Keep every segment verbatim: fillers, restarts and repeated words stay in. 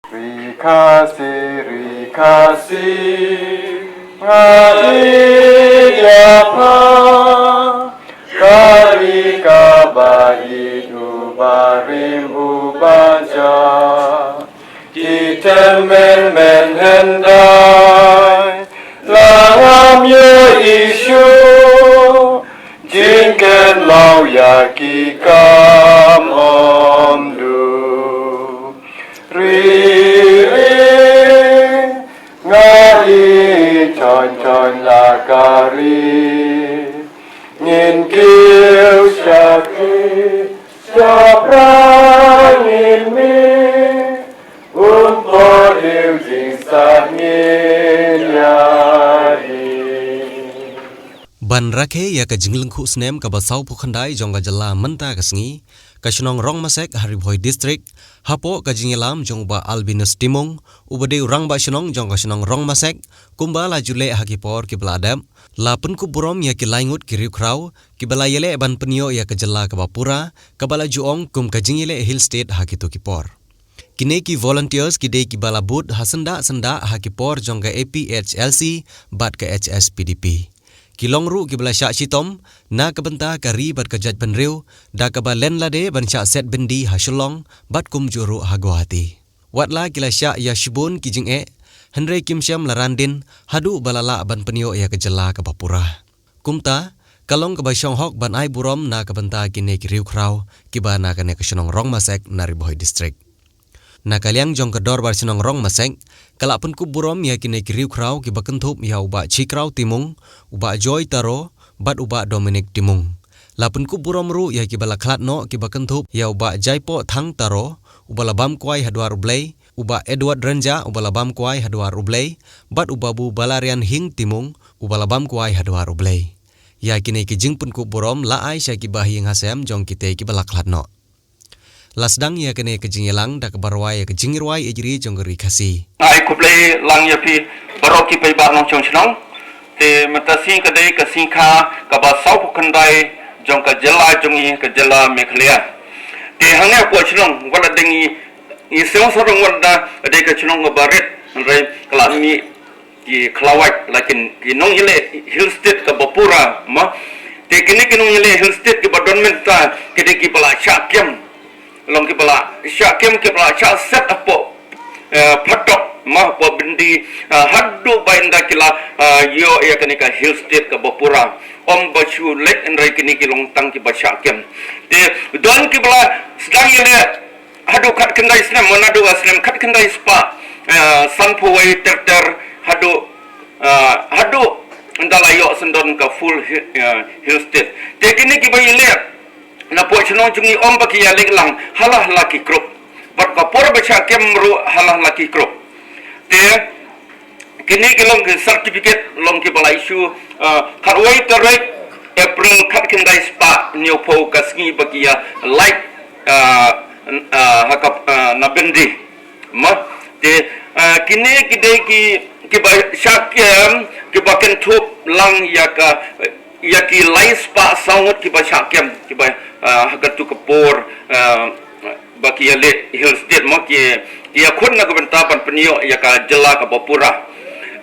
Ri Khasi, ri Khasi, nga ïeit ïa pha, ka ri kaba ïeit u barim u baja. Ki tymmen mynhyndai la ngam ïohi shuh, jingkynmaw ïa ki kam ym duk. Ri, ri, nga ïeit than than la ka ri. Ngin kiew sha khlieh sha pra ngin mih, um por diew jingsat ngin ïa hi. Ban rakhe ïa ka jinglyngkhuh snem kaba sawphew khyndai jong ka jylla mynta ka sngi, ka shnong Rongmasek ha Ri Bhoi District, hapoh ka jingïalam jong u Bah Albinus Timung, uba dei u rangbah shnong jong ka shnong Rongmasek, kumba la ju leh ha ki por kiba la dep, la pynkup burom ïa ki lai ngut ki riewkhraw kiba la ïaleh ban pynïoh ïa ka jylla kaba pura, kaba la ju ong kum ka jingïaleh Hill State ha kito ki por. Kine ki volunteers ki dei kiba la bud ha syndah syndah ha ki por jong ka A P H L C bad ka H S P D P. Ki long ruh kiba la shah shitom na ka bynta ka ri bad ka jaitbynriew, da kaba len lade ban shah set byndi ha Shillong bad kumjuh ruh ha Guwahati. Wat la ki la shah ïa shibun ki jingeh, hynrei kim shym la ran dien haduh ba la lah ban pynïoh ïa ka jylla kaba pura. Kumta, ka long kaba shong hok ban ai burom na ka bynta kine ki riewkhraw kiba na kane ka shnong Rongmasek na Ri Bhoi District. Na ka liang jong ka Dorbar Shnong Rongmasek, ka la pynkup burom ïa kine ki riewkhraw kiba kynthup ïa u Bah Chikraw Timung, u Bah Joy Taro bad u Bah Dominic Timung. La pynkup burom ruh ïa kiba la khlad noh kiba kynthup ïa u Bah Jaipoh Thang Taro, uba la bam kwai ha duar U Blei, u Bah Edward Rynjah, uba la bam kwai ha duar U Blei, bad u Babu Balarian Hing Timung, uba la bam kwai ha duar U Blei. Ïa kine ki jingpynkup burom la ai sha ki bahaïing hasem jong kitei kiba la khlad noh. La sdang ïa kane ka jingïalang da kaba rwai ïa ka jingrwai ïeit ri jong ka Ri Khasi. Ai khublei lang ïa phi baroh ki paidbah nongshong shnong. Te mynta sngi ka dei ka sngi kha kaba sawphew khyndai jong ka jylla jong ngi, ka jylla Meghalaya. Te hangne hapoh shnong wat la dang ngi, ngi sngewsarong wat la dei ka shnong kaba rit, hynrei ka la mih ki khlawait, la ki nongïaleh Hill State kaba pura, mo. Te kine ki nongïaleh Hill State kiba don mynta ki dei kiba la shah kem. Long kiba la shah kem, kiba la shah set hapoh, eh, phatok, mo, hapoh byndi, eh, haduh ba ynda ki la, eh, ïoh ïa kane ka Hill State kaba pura. Ym ba shu leit, hynrei kine ki long tang kiba shah kem. Te don kiba la sdang ïaleh haduh khatkhyndai snem, mo, naduh ka snem khatkhyndai spah, eh, sanphew wei ter ter haduh, eh, haduh ynda la ïoh syndon ka full hi-, eh, Hill State. Te kine kiba ïaleh napoh shnong jong ngi ym ba ki ïaleh lang ha la ha la ki group. Bad ka por ba shah kem ruh ha la ha la ki group. Te kine ki long ki certificate long kiba la issue, ah, khatwei tarik April khatkhyndai spah hynñiewphew ka sngi ba ki ïa lait, ah, n-, ah, ha ka, ah, na byndi. Mo, te, ah, kine ki dei ki, kiba shah kem, kiba kynthup lang ïa ka, ïa ki lai spah saw ngut kiba shah kem, kiba, ah, ha katu ka por, ah, ba ki ïaleh Hill State, mo, ki, ki ïakhun na ka bynta ban pynïoh ïa ka jylla kaba pura.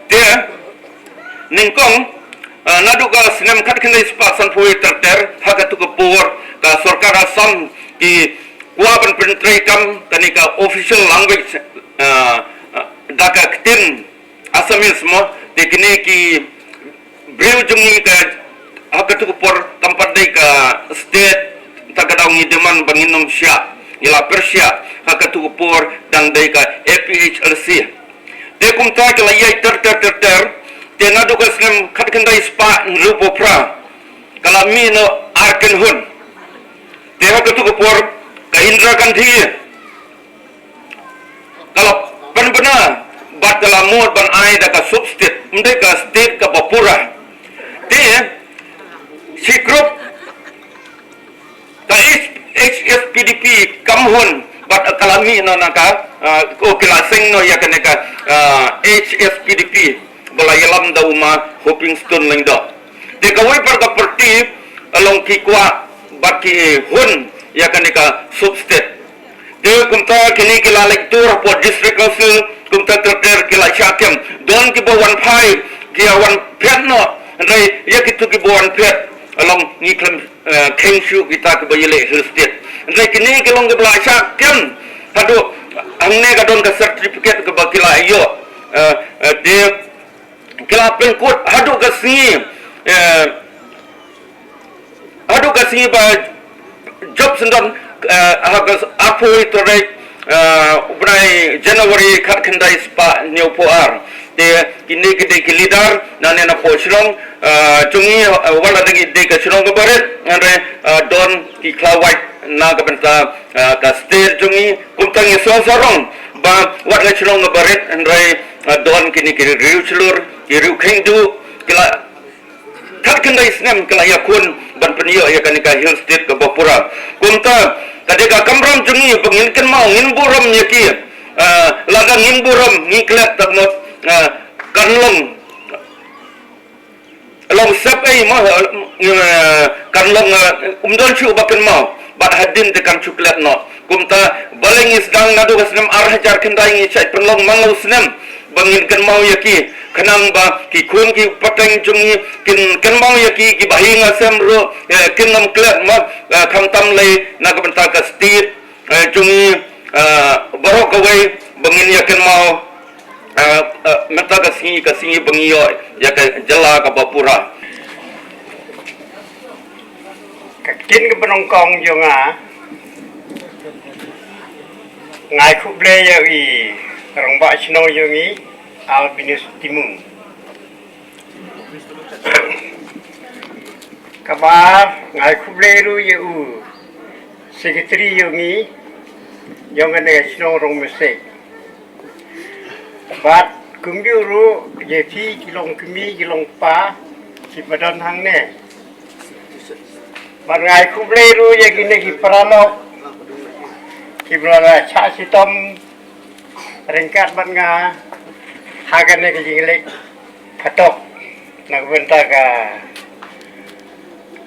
Te nyngkong, ah, naduh ka snem khatkhyndai spah sanphew wei ter ter, ha katu ka por ka sorkar Assam ki kwah ban pyntreikam kane ka official language, ah, ah, da ka ktien Assamese, mo, te kine ki briew jong ngi ka, ha katu ka por kam pat dei ka state, ta ka daw ngi demand ba ngin ym shah, ngi la pyrshah, ha katu ka por dang dei ka A P H L C. Te kumta ki la ïaid ter ter ter ter, te naduh ka snem khatkhyndai spah hynriewphew phra ka la mih noh ar kynhun. Te ha katu ka por ka Indira Gandhi ka la pynbna bad ka la mut ban ai da ka sub state, ym dei ka state kaba pura. Te shi group ka H-, H S P D P kam hun bad ka la mih noh na ka, ah, oh, ki la seng noh ïa kane ka, ah, H S P D P ba la ïalam da u ma Hoping Stone Lyngdoh. Te kawei pat ka party, ah, long ki kwah bad ki hun ïa kane ka sub state. Te kumta kine ki la leit tur hapoh District Council, kumta ter ter ki la shah kem. Don kiba wan phai, ki ïa wan phet noh, hynrei ïa kito kiba wan phet, long ngi khlem, eh, kheiñ shuh kita kiba ïaleh Hill State. Hynrei kine ki long kiba la shah kem, haduh hangne ka don ka certificate kaba ki la ïoh, eh, eh, te ki la pynkut haduh ka sngi, eh, haduh ka sngi ba jop syndon, eh, ha ka arphew tarik, eh, u bnai January khatkhyndai spah hynñiewphew ar. Te kine ki dei ki leader na ne na poh shnong, eh, jong ngi, eh, wat la dei ki dei ka shnong kaba rit, hynrei, eh, don ki khlawait na ka bynta, eh, ka state jong ngi, kumta ngi sngewsarong ba wat ka shnong kaba rit, hynrei, eh, don kine ki riew shlur, ki riew kheiñ duh, ki la khatkhyndai snem ki la ïakhun ban pynïoh ïa kane ka Hill State kaba pura. Kumta ka dei ka kamram jong ngi ba ngin kynmaw, ngin burom ïa ki. Ah, lada ngim burom, ngi klet, tang mut, ah, kan long, long sep ei mo, ah, kan long, ah, um don shuh ba kynmaw, bad hadien te kan shu klet noh. Kumta balei ngi sdang naduh ka snem ar hajar khyndai, ngi shait pynlong man la u snem ba ngin kynmaw ïa ki, khnang ba ki khun ki pateng jong ngi kin kynmaw ïa ki, kiba hi nga sem ruh, eh, kin ym klet mo, eh, khamtam lei na ka bynta ka state, eh, jong ngi, eh, baroh kawei ba ngin ïa kynmaw, eh, eh, mynta ka sngi, ka sngi ba ngi ïoh ïa ka jylla kaba pura. Ka ktien kaba nyngkong jong nga, nga ai khublei ïa i rangbah shnong jong ngi, Albinus Timung. Kaba ar, nga ai khublei ruh ïa u secretary jong ngi, jong kane ka shnong Rongmasek. Bad kumjuh ruh ïa phi ki long kmie ki long kpa kiba don hangne. Bad nga ai khublei ruh ïa kine ki paralok kiba la shah shitom ryngkat bad nga ha kane ka jingleit phatok na ka bynta ka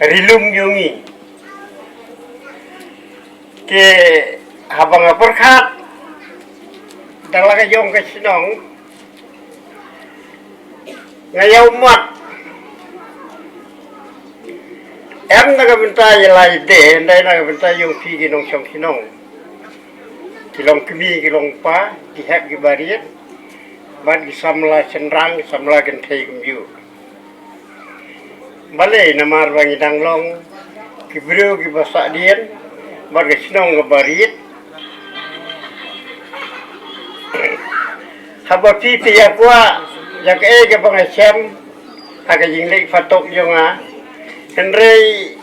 ri lum jong ngi. Te haba nga pyrkhat da la ka jong ka shnong, nga ïa ummat. Em na ka bynta ïa la ïa de, hynrei na ka bynta jong phi ki nongshong shnong, ki long kmie ki long kpa, ki hep ki barit, bad ki samla shynrang, ki samla kynthei kumjuh. Balei? Namar ba ngi dang long ki briew kiba sahdien bad ka shnong kaba rit. Haba phi te ïa kwah ïa kaei kaba nga shem ha ka jingleit phatok jong nga, hynrei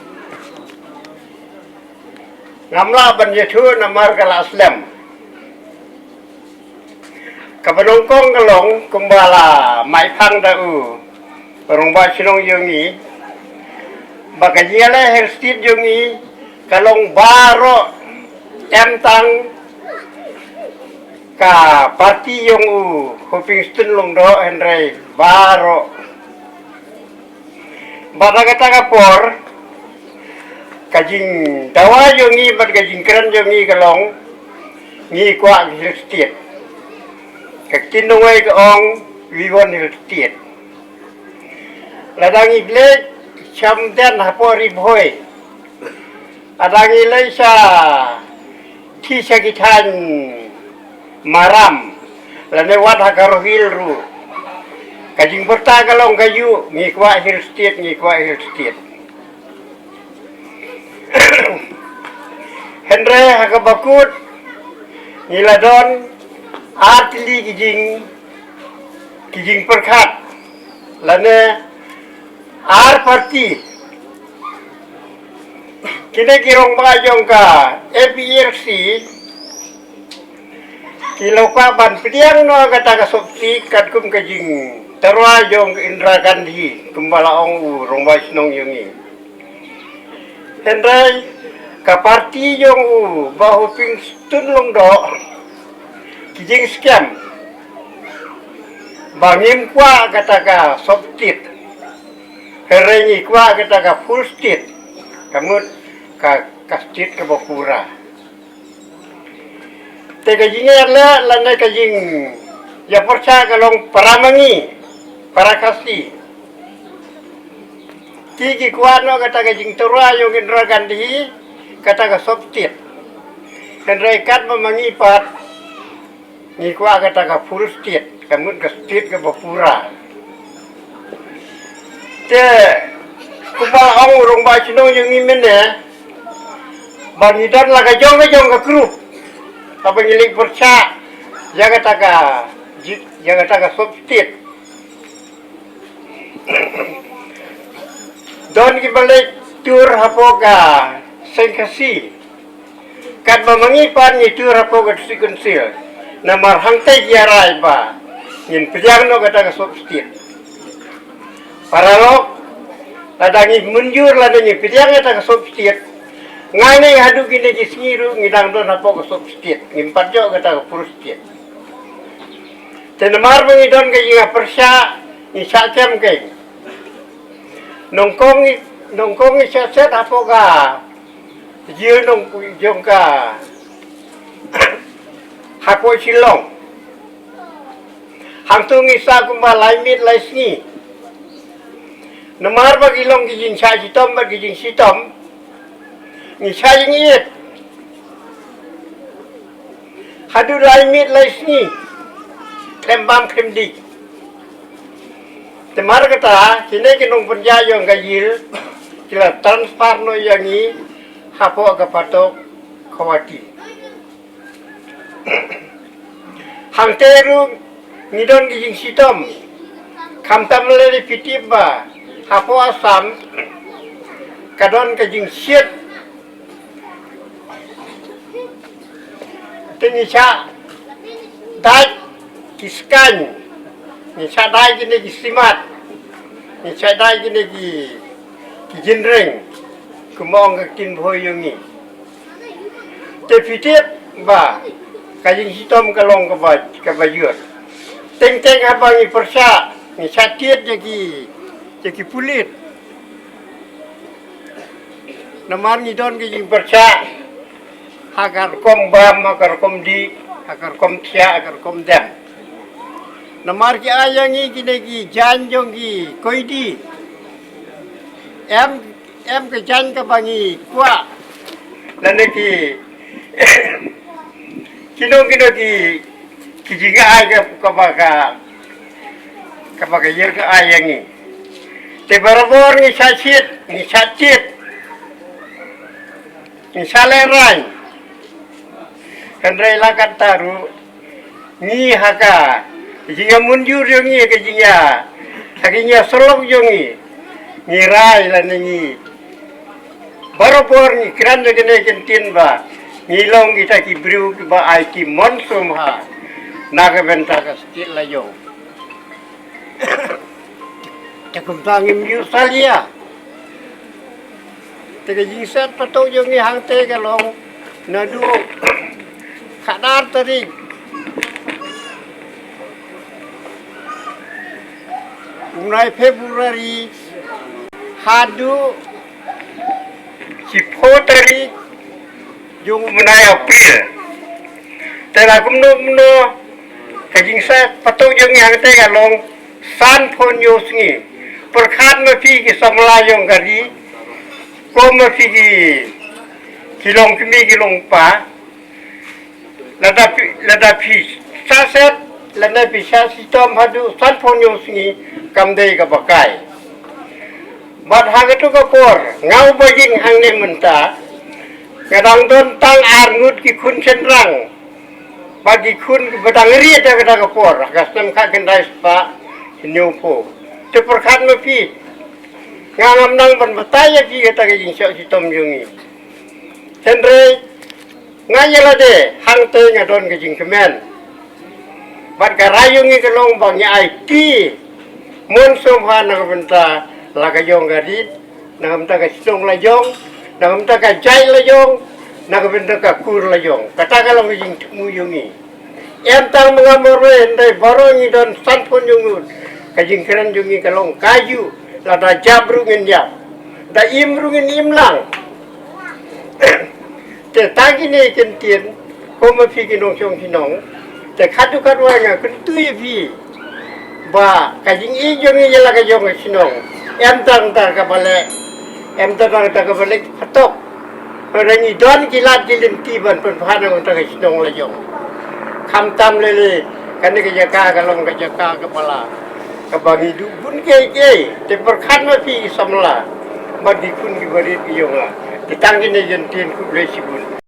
ngam lah ban ïathuh namar ka la slem. Kaba nyngkong ka long kumba la mai phang da u rangbah shnong jong ngi, ba ka jingïaleh Hill State jong ngi ka long baroh, em tang ka party jong u Hoping Stone Lyngdoh, hynrei baroh. Bad ha kata ka por, ka jingdawa jong ngi bad ka jingkren jong ngi ka long, ngi kwah Hill State. Ka ktien nongwei ka ong, we want Hill State. Lada ngi leit sham den hapoh Ri Bhoi, lada ngi leit sha, ki sha ki thaiñ maram, lane wat ha ka Garo Hills ruh, ka jingbyrta ka long kajuh, ngi kwah Hill State, ngi kwah Hill State. Hynrei ha kaba kut ngi la don ar tylli ki jing, ki jingpyrkhat, lane ar party. Kine ki rangbah jong ka A P H L C ki la kwah ban pdiang noh kata ka sopti katkum ka jingtyrwa jong ka Indira Gandhi, kumba la ong u rangbah shnong jong ngi. Hynrei ka party jong u Bah Hoping Stone Lyngdoh, ki jingskhem ba ngim kwah kata ka sopti, hynrei ngi kwah kata ka full state, ka mut ka, ka state kaba pura. Te ka jingïaleh lane ka jingïapyrshah ka long para Mangi, para Khasi. Ki ki kwah noh kata ka jingtyrwa ïong Indira Gandhi, kata ka sub state. Hynrei katba Mangi pat, ngi kwah kata ka full state, ka mut ka state kaba pura. Te kumba ong u rangbah shnong ïong ngi mynne, ba ngi don la ka jong ka jong ka group, kaba ngi leit pyrshah ïa kata ka ji-, ïa kata ka sub state. Don kiba leit tur hapoh ka Seng Khasi. Katba Mangi pat ngi tur hapoh ka District Council. Namar hangta ki ïa rai ba ngin pdiang noh kata ka sub state. Paralok, lada ngi mynjur lada ngi pdiang kata ka sub state, nga ngeit haduh kine ki sngi ruh ngi dang don hapoh ka sub state, ngim pat jop kata ka full state. Te namar ba ngi don ka jingïapyrshah, ngi shah kem kein. Nyngkong ngi, nyngkong ngi shah set hapoh ka jingïalang jong ka, hapoh Shillong. Hangto ngi sah kumba lai miet lai sngi. Namar ba ki long ki jingshah shitom bad ki jingshitom, ngi shah jingit. Haduh lai miet lai sngi, khlem bam khlem dih. Te namar kata, kine ki nongpynïaid ïong ka Yield ki la transfer noh ïa ngi hapoh ka phatok Guwahati. Hangta ruh ngi don ki jingshitom. Khamtam lei phi tip ba hapoh Assam ka don ka jingshit. Te ngi shah dait ki skaiñ, ngi shah dait kine ki simat, ngi shah dait kine ki, ki jinreng, kumba ong ka ktien Bhoi ïong ngi. Te phi tip ba ka jingshitom ka long kaba, kaba ïoh. Teng teng haba ngi pyrshah, ngi shah tied ïa ki, ïa ki pulit. Namar ngi don ki jingpyrshah ha ka rukom bam, ha ka rukom dih, ha ka rukom thiah, ha ka rukom dem. Namar ki ai ïa ngi kine ki jaiñ jong ki koidi. Em, em ka jaiñ kaba ngi kwah. Lane ki, kino kino ki, ki jingai ka, kaba ka, kaba ka ïa ka ai ïa ngi. Te barabor ngi shah shit, ngi shah shit. Ngi shah lehrain. Hynrei la katta ruh, ngi ha ka jingïamynjur jong ngi, ha ka jingïa, ha ka jingïasyllok jong ngi, ngi rai lane ngi barabor ngi kren da kane ka ktien ba ngi long kita ki briew kiba aiti mon sngewbha na ka bynta ka state la jong. Te kumta ngim ju salia. Te ka jingset patok jong ngi hangte ka long naduh khatar tarik u bnai February haduh shiphew tarik jong u bnai April. Te la kumno kumno ka jingset patok jong ngi hangte ka long sanphew hynñiew sngi. Pyrkhat ma phi ki samla jong ka ri, ko ma phi ki, ki longkmie ki longkpa. Lada phi, lada phi shah set, lada phi shah shitom haduh sanphew hynñiew sngi kam dei kaba kai. Bad ha kato ka por, nga uba ïeng hangne mynta, nga dang don tang ar ngut ki khun shynrang. Bad ki khun kiba dang rit ha kata ka por, ha ka snem khatkhyndai spah hynñiewphew. Te pyrkhat ma phi, nga ngam nang ban batai ïa phi kata ka jingshoh shitom jong ngi. Hynrei nga ïa lade, hangte nga don ka jingkmen. Bad ka rai jong ngi ka long ba ngi aiti mon sngewbha na ka bynta la ka jong ka ri, na ka bynta ka shnong la jong, na ka bynta ka jaid la jong, na ka bynta ka kur la jong. Kata ka long ka jingthmu jong ngi. Em tang ma nga marwei, hynrei baroh ngi don sanphew hynñiew ngut. Ka jingkren jong ngi ka long kajuh, lada jop ruh ngin jop, da im ruh ngin im lang. Te tang kine ki ktien, ko Kum ma phi ki nongshong shnong, te khatu khatwai nga kyntu ïa phi ba ka jingïeit jong ngi ïa la ka jong ka shnong, em tang tang kaba leh, em tang tang kaba leh patok. Hynrei ngi don ki lad ki lynti ban pynpha na ka shnong la jong. Khamtam lei lei, kane ka jaka ka long ka jaka kaba la, kaba ngi duh bun kiei kiei. Te pyrkhat ma phi ki samla bad ki khun ki barit ki jong nga. Te tang kine jingtip, khublei shibun.